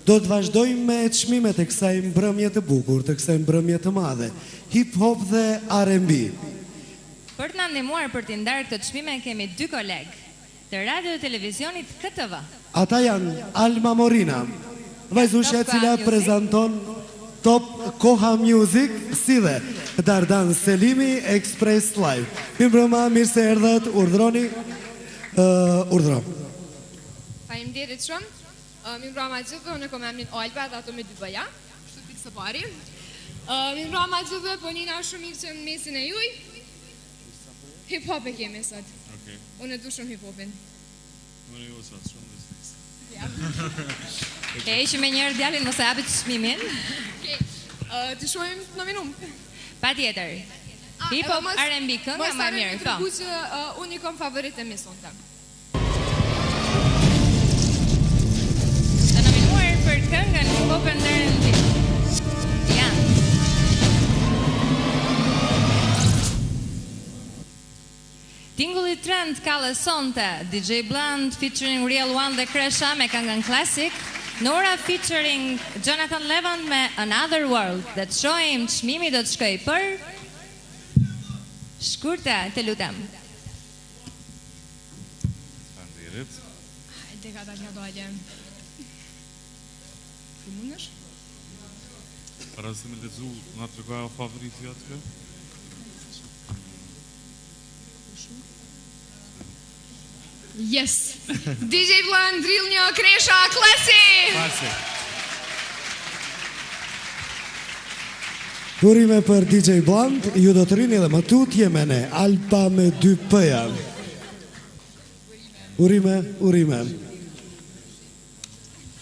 Do të vazhdojmë me çmimet e kësaj mbrëmje të bukur, të kësaj mbrëmje të madhe, Hip Hop dhe R&B. Për të na ndihmuar për t'i ndarë këto çmime kemi dy kolegë të Radio Televizionit KTV. Ata janë Alma Morina, vajzushja e cila prezanton Top Koha Music si dhe Dardan Selimi, Express Live. Mirëmbrëma, mirë se erdhët, urdhëroni, urdhëro. Faleminderit shumë. Mirëmbrëma gjithëve, unë e kom emrin Alba dhe ato me dy b-ja, kështu pikë së pari. Mirëmbrëma gjithëve, po nina shumë mirë që në mesin e juj. Hip hop e kemi sot. Okej. Unë e du shumë hip hopin. Unë jo sa shumë dhe së Ja. E heqim menjëherë djalin mos e japit çmimin. Okej. Të shohim të nominum. Patjetër. Hip hop R&B kënga më e mirë, po. Mos harroni që unë i kam favorit e mi sonte. Të nominuar për këngën Hip Hop and R&B janë Tingulli Trend Kalle Sonte, DJ Blunt featuring Real One dhe Kresha me këngën Classic, Nora featuring Jonathan Levant me Another World dhe të shohim çmimi do të shkojë për Shkurte, të lutem. Faleminderit. Hajde ka dalë nga dalje. Si mundesh? Para se me lexu, na tregoja favoriti atë kë? Yes! DJ Blunt, Drill një Kresha, Classic! Classic! Urime për DJ Blunt, ju do të rrini edhe më tutje me ne, Alpa me dy p-ja. Urime, urime.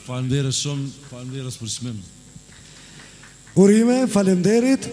Faleminderit shumë, faleminderit për çmim. Urime, faleminderit.